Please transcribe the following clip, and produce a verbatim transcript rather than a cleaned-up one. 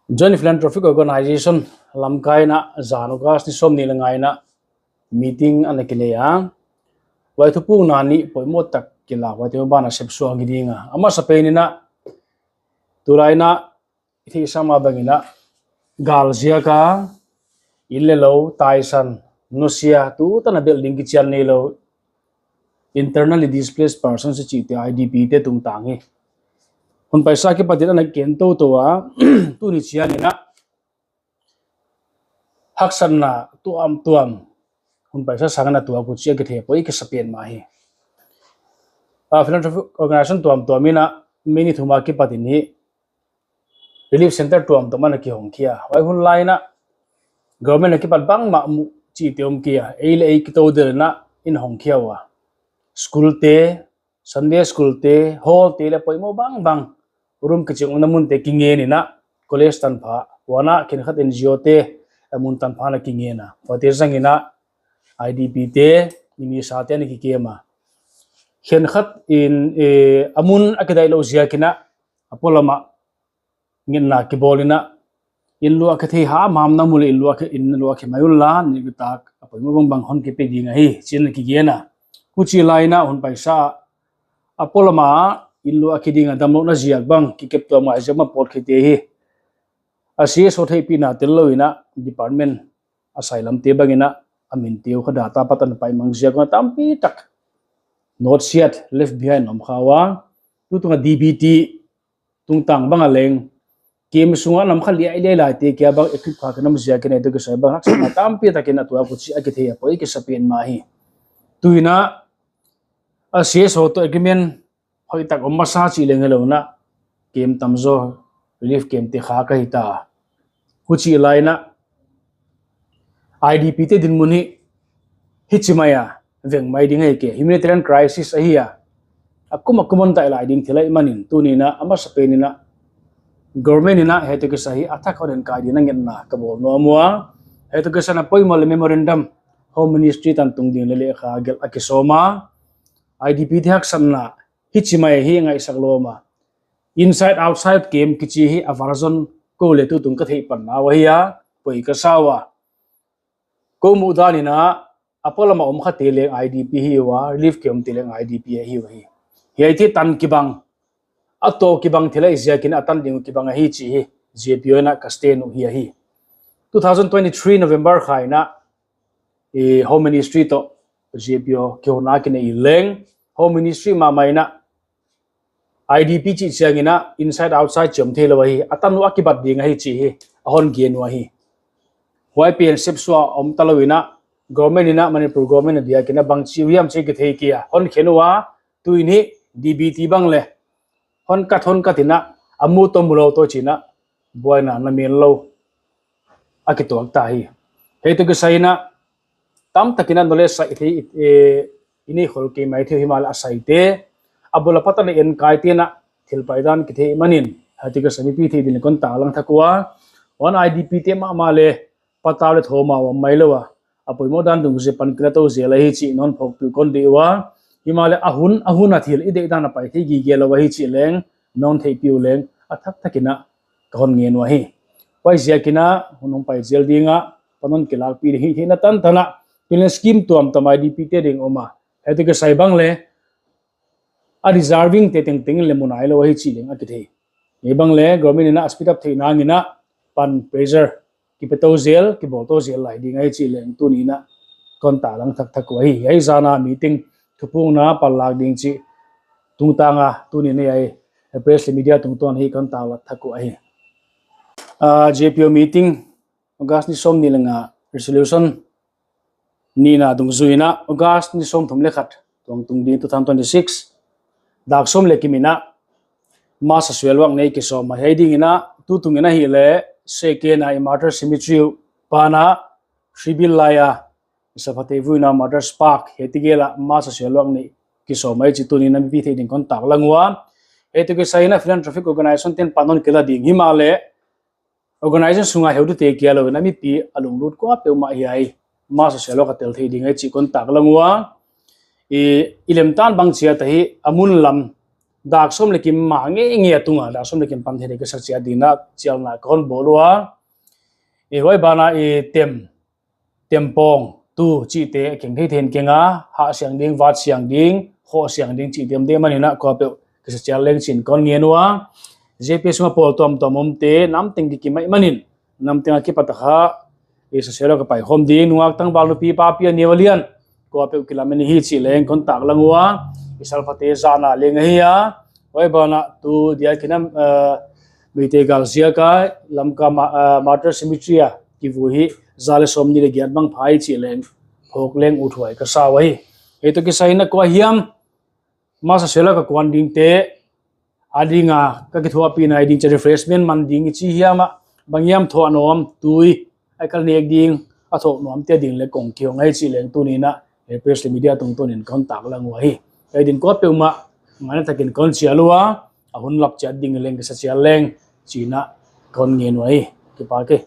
Joint Philanthropic Organization lamkai in a zan August ni sawmnih leh nga in a meeting ana kinei a. Huai thupukna nih poimoh tak kilak, huai te banah sepsuak ngai ding a. A masapen in a, tulai in a i theihsa mah bang in a, gal ziak a inn leh lou taisan, nusia, tutan a building kichian neilou, internally displaced persons i chihte, I D P te tungtang hi hun paisa kipat in ana ken toutou a, tuni chiang in a haksatna tuamtuam hun paisa sang in a tuak uh chih a kithei a, poi kisa pen mah hi. A, philanthropic organization tuamtuam in a, May ni thum a kipat in hi relief center tuamtuam ana kihong kei a. Huai hun lai in a government a kipat bangmah muh chihte om kei a, ei leh ei kitou del in a in hong kei ua. School te, Sunday school te, hall te leh poimoh bangbang, room kiching omna mun te kingen in a, college tanpha, huan a khenkhat N G O te, a mun tanpha in a kingen a. Huaite zang in a, I D P te, i misa te ana kikem a. Khenkhat in, eh, a mun a kidaih lou ziak in a, a polam ah ngetna kibawl in a, inn luah kithei hamham na mu leh inn luah khi, inn luah khi mai un la, nitak a poimoh bangbang hon kipe ding ahi, chi'n kigen a. Huchi lai in a hun paisa a polam ah inn luah khi ding a damlouhna ziak bang, kikep tuam ngai ziak mah pawt khite hi a C S O theihpihna tel lou in a, department a sai lam te bang in a, a min te uh kha data pat ana paimang ziak un a tampi tak notesiat, left behind om kha ua. Tutung a D B T tungtang bang a leng, camp sung a nam kha liailiai lai te kia bang equip kha kei nam ziak in a, huai toh kisai bang haksatna tampi tak in a tuak uh chih a kithei a, poi kisa pen mah hi. Tu in a, a C S O toh agreement hoihtak om masa chih leng hilou in a, camp tamzaw, relief camp te kha ka hita. Huchi lai in a, I D P te dinmun hi hichi mai a, veng mai ding ahi kei, humanitarian crisis ahi a, a kum a kum a hon tai lai ding thil ahihmanin, tuni in a, a masapen in a, government in a huai toh kisai hi a thak hon enkai ding in a ngetna ka bawl nuam ua. Huai toh kisai in a poimoh leh memorandum Home Ministry tan tung ding leh lehkha gelh a kisawm a. I D P te haksatna hichi mai hi ngaihsak lawm a. Inside outside camp kichi hi a version kou leh tutung ka theih panna uh ahi a, poi kasa ua. Kou muhdan in a, a polam a om khate leng I D P hi ua, relief camp te leng I D P ahi uhi. Hiaite tan kibang, a toh kibang thil ahi ziak in a tan ding uh kibang ahi chih hi J P O in a ka stand uh hi ahi. Two thousand twenty-three November kha in a, eh, Home Ministry toh J P O kihouna kinei leng, Home Ministry mahmah in a I D P chih chiang in a inside outside chih om theilou ahi, a tan uh a kibat ding ahi chih hi a hon gen uh ahi. Huai pen sepsuak om talou in a, government in a, Manipur government a diak in a bangchi uh hiam chih kithei kei a, hon khen ua. Tu in hi D B T bang leh hon kat hon kat in a, a mu toh mu lou toh chi in a, buaina na men lou a kituak ta hi. Huai toh kisai in a, tamtak in a knowledge sai thei, eh, i nei khol kei mai thei uh himahleh a saite, a bul a pat a leh enkaite in a thil paidan kithei manin, huai toh kisai mipi theih ding in kon taklang thak ua. Huan I D P te mahmah leh patau leh thawm a om mai lou a, a poimoh dan dungzui pan kila tou zel ahi chih non phawkpih kon deih ua. Himahleh a hun, a hun a thil i deihdan a pai thei gige lou ahi chih leng non theihpih uh leng a thakthak in a ka hon ngen uh ahi. Huaiziak in a hun hong pai zel ding a, pan hon kilakpih ding hi theihna tantan a, tuni'n scheme tuamtuam I D P te ding om a, huai toh kisai bang leh a deserving te tengteng in leh mu nailou ahi chih leng a kithei. Hiai bang leh government in a speed up theihna ding in a pan pressure kipe tou zel, kibawl tou zel lai ding ahi chih leng tuni in a kon taklang thakthak uh ahi. Hiai zan a meeting thupukna panlak ding chih tungtang a tuni in a hiai press leh media tungtawn hi kon taklang thak uh ahi. Ah, J P O meeting August ni sawmnih leh nga, resolution nihna dungzui in a, August ni sawmthum leh khat tuang tung ding two thousand twenty-six, dak sawm leh kim in a, Masa suailuak neih kisawm a, hiai ding in a, tutung in ahihleh, Sehken a i Martyrs Cemetery uh apan a, Shibin lai a, Saphatei vui in a Martyrs Park, hiai tegel a Masa suailuak neih kisawm ahi chih tuni in a mipi theih ding kon taklang ua. Huai toh kisai in a philanthropic organization te'n pan hon kila ding himahleh, organization sung a heutute kia lou in a mipi a lunglut kuapeuhmah hiai Masa suailuak a tel thei ding ahi chih kon taklang ua. I, i lemtan bang chiat ahi, a mun lam dak sawm leh kim mah ngeingei a tung a, dak sawm leh kim pan theih ding ka sa chiat ding in chialna ka hon bawl ua. I huai ban ah i tem, tempawng tu chihte keng thei thei in keng a, hah siang ding, vat siang ding, khoh siang ding chihte om deuh manin kuapeuh kisa chiat leng chi'n ka hon ngen ua. JPS sung a pawl tuamtuam omte nam teng kikim ahih manin, nam teng a kipat a kha i sa sel a ka paikhawm ding, nungak tangval nupi papi a neu a lian, kuapeuh kilamen hi chih leng ka hon taklang ua. I salphate zahna leng ahi a. Huai ban ah tu dia kinam, eh, Meitei gal ziak a Lamka Ma-, eh, Martyr Cemetery a kivui hi za leh sawmnih leh giat bang pha hi chih leng phawk leng uthuai ka sa uhi. Hiai toh kisai in kuahiam masa sel a ka kuan dingte ading a ka kithuahpihna ding chia refreshment man ding i chi hiam a, bang hiam thoh nuam tui a kal nek ding, a thoh nuamte ading leh kong kihong ahi chih leng tuni'n, eh, press leh media tungtawn in ka hon taklang uhi. Huai ding kuapeuhmah ngaihna takin ka hon chial ua, a hun lap chiat ding leng kisa chiat leng chi'n ka hon ngen uhi. Kipak e.